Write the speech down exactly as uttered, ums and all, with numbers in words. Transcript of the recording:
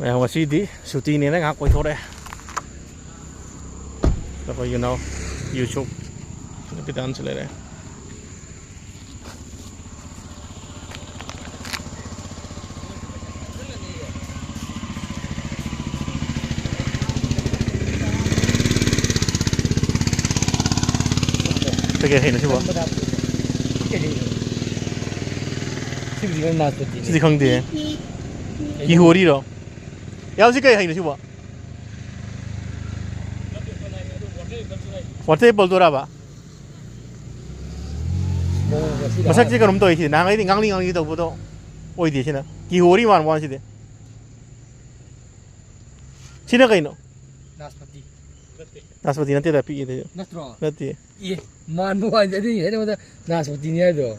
ꯃꯌꯥꯝ ꯉꯁꯤꯗꯤ ꯁꯨꯇꯤꯅꯦꯅ ꯉꯥꯏꯍꯥꯛ ꯀꯣꯏꯊꯣꯔꯛꯑꯦ꯫ ꯑꯩꯈꯣꯏ ꯌꯨꯅꯥꯎ ꯌꯨꯁꯨꯞ ꯀꯦꯄꯤꯇꯥꯟꯁꯨ ꯂꯩꯔꯦ꯫ ꯀꯩꯀꯩ ꯍꯩꯅꯣ ꯁꯤꯕꯣ? ꯁꯤꯕꯨꯗꯤ ꯈꯪꯗꯦ, ꯅꯥꯁꯄꯇꯤꯅꯤ꯫ ꯁꯤꯗꯤ ꯈꯪꯗꯦ꯫ ꯀꯤꯍꯣꯔꯤꯔꯣ? ꯌꯥꯝ ꯁꯤ ꯀꯩ ꯍꯩꯅꯣ ꯁꯤꯕꯣ? ꯋꯥꯇꯔ ꯑꯦꯄꯜꯗꯨꯔꯕ? ꯃꯑꯣꯡꯁꯦ ꯁꯤꯗ ꯃꯁꯛꯁꯦ ꯍꯥꯏꯔꯒ ꯀꯩꯅꯣꯝ ꯇꯧꯋꯤ ꯁꯤꯗꯤ꯫ ꯅꯍꯥꯟꯒꯩꯗꯤ ꯉꯥꯡꯂꯤ ꯉꯥꯡꯂꯤ ꯇꯧꯕꯗꯣ ꯑꯣꯏꯗꯦ ꯁꯤꯅ꯫ ꯀꯤꯍꯣꯔꯤ ꯃꯥꯟꯕ ꯋꯥꯅꯤ ꯁꯤꯗꯤ꯫ ꯁꯤꯅ ꯀꯩꯅꯣ? ꯅꯥꯁꯄꯇꯤ꯫ ꯅꯥꯁꯄꯇꯤ ꯅꯠꯇꯦꯗ, ꯄꯤꯛꯏꯗ꯫ ꯅꯠꯇ꯭ꯔꯣ? ꯅꯠꯇꯦ꯫ ꯑꯦ, ꯃꯥꯟꯕ ꯋꯥꯅꯤ꯫ ꯑꯗꯨꯏꯅꯦ ꯑꯩ ꯅꯉꯣꯟꯗ ꯅꯥꯁꯄꯇꯤꯅꯤ ꯍꯥꯏꯗꯣ꯫